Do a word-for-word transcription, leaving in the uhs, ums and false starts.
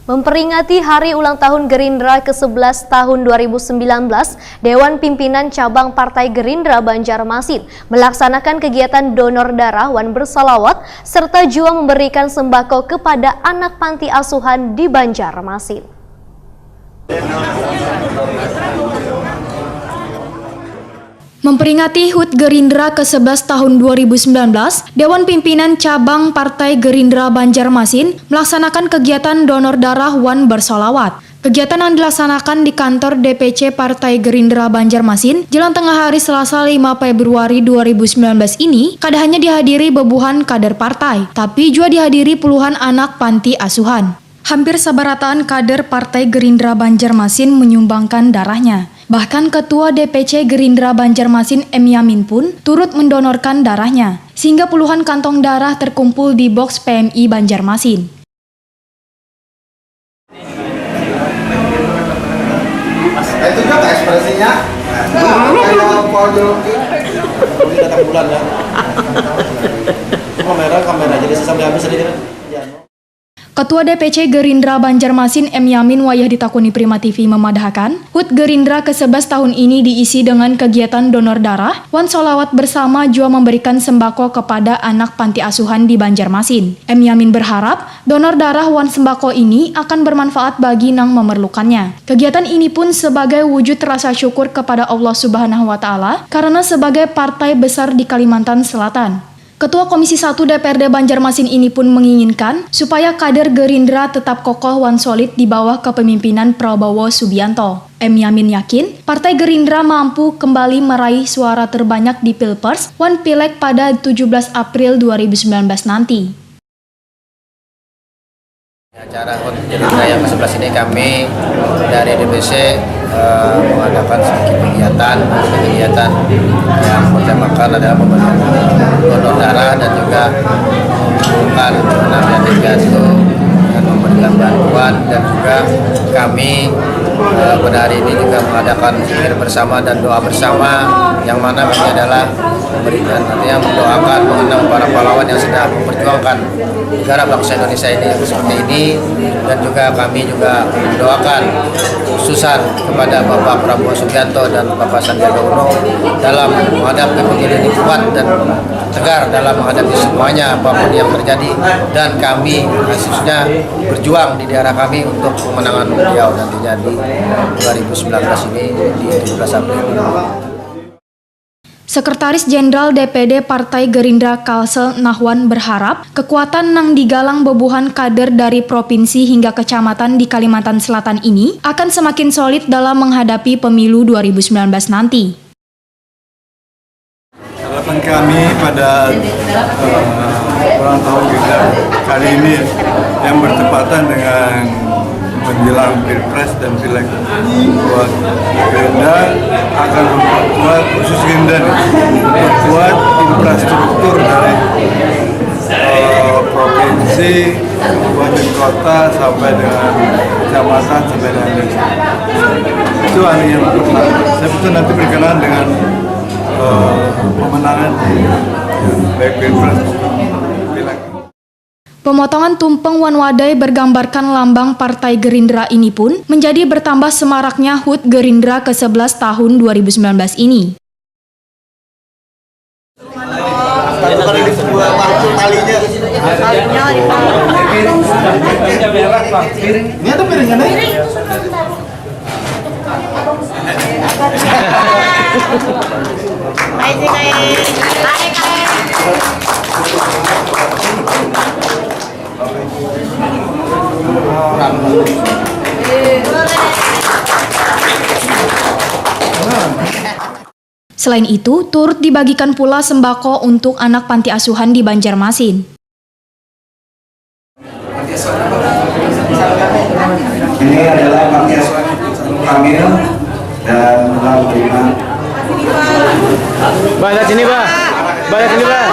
Memperingati hari ulang tahun Gerindra kesebelas tahun dua ribu sembilan belas, Dewan Pimpinan Cabang Partai Gerindra Banjarmasin melaksanakan kegiatan donor darah wan bersolawat serta jua memberikan sembako kepada anak panti asuhan di Banjarmasin. Memperingati hut Gerindra kesebelas tahun dua ribu sembilan belas, Dewan Pimpinan Cabang Partai Gerindra Banjarmasin melaksanakan kegiatan donor darah wan bersolawat. Kegiatan yang dilaksanakan di kantor D P C Partai Gerindra Banjarmasin, jelang tengah hari Selasa lima Februari dua ribu sembilan belas ini, kada hanya dihadiri bebuhan kader partai, tapi jua dihadiri puluhan anak panti asuhan. Hampir sabarataan kader Partai Gerindra Banjarmasin menyumbangkan darahnya. Bahkan Ketua D P C Gerindra Banjarmasin M Yamin pun turut mendonorkan darahnya, sehingga puluhan kantong darah terkumpul di box P M I Banjarmasin. Itu juga ekspresinya. Kayak Paul Joloki. Ini datang bulan ya. Kamera, kamera jadi sampai habis sedikit. Ketua D P C Gerindra Banjarmasin M Yamin wayah ditakuni Prima T V memadahakan, hut Gerindra kesebelas tahun ini diisi dengan kegiatan donor darah wan solawat bersama jua memberikan sembako kepada anak panti asuhan di Banjarmasin. M Yamin berharap, donor darah wan sembako ini akan bermanfaat bagi nang memerlukannya. Kegiatan ini pun sebagai wujud rasa syukur kepada Allah Subhanahu wa Ta'ala karena sebagai partai besar di Kalimantan Selatan. Ketua Komisi satu D P R D Banjarmasin ini pun menginginkan supaya kader Gerindra tetap kokoh wan solid di bawah kepemimpinan Prabowo Subianto. M Yamin yakin, Partai Gerindra mampu kembali meraih suara terbanyak di Pilpres wan Pileg pada tujuh belas April dua ribu sembilan belas nanti. Acara hut Gerindra yang kesebelas ini kami dari D P C, eh, mengadakan sedikit kegiatan, kegiatan yang pertama kali adalah pemberian donor darah dan juga mengumpulkan penampilan pidato dan memberikan bantuan, dan juga kami, eh, pada hari ini juga mengadakan zikir bersama dan doa bersama, yang mana kami adalah memberikan, artinya mendoakan mengenang para pahlawan yang sudah memperjuangkan negara bangsa Indonesia ini yang seperti ini, dan juga kami juga mendoakan khususan kepada Bapak Prabowo Subianto dan Bapak Sandiaga Uno dalam menghadapi pemilu ini kuat dan tegar dalam menghadapi semuanya apapun yang terjadi, dan kami khususnya berjuang di daerah kami untuk kemenangan beliau nantinya di dua ribu sembilan belas ini di tujuh belas April. Sekretaris Jenderal D P D Partai Gerindra Kalsel Nahwan berharap kekuatan nang digalang bebuhan kader dari provinsi hingga kecamatan di Kalimantan Selatan ini akan semakin solid dalam menghadapi pemilu dua ribu sembilan belas nanti. Harapan kami pada, eh, ulang tahun kita kali ini yang bertepatan dengan menjelang Pilpres dan Pileg, buat Gerindra akan memperkuat, khusus Gerindra nih, memperkuat infrastruktur dari, eh, provinsi, kabupaten, kota, sampai dengan kecamatan, sampai dengan desa. Itu hal yang pertama. Saya pikir nanti berkenaan dengan, eh, pemenangan, baik Pilpres maupun Pileg. Pemotongan tumpeng wan wadai bergambarkan lambang Partai Gerindra ini pun menjadi bertambah semaraknya hut Gerindra kesebelas tahun dua ribu sembilan belas ini. Satu kali di sebuah waktu talinya. Ini ada piringnya nih. Selain itu, turut dibagikan pula sembako untuk anak panti asuhan di Banjarmasin. Ini adalah panti asuhan Kamil dan Laurina. Bah, lihat sini, Bah. Bah, lihat sini, Bah.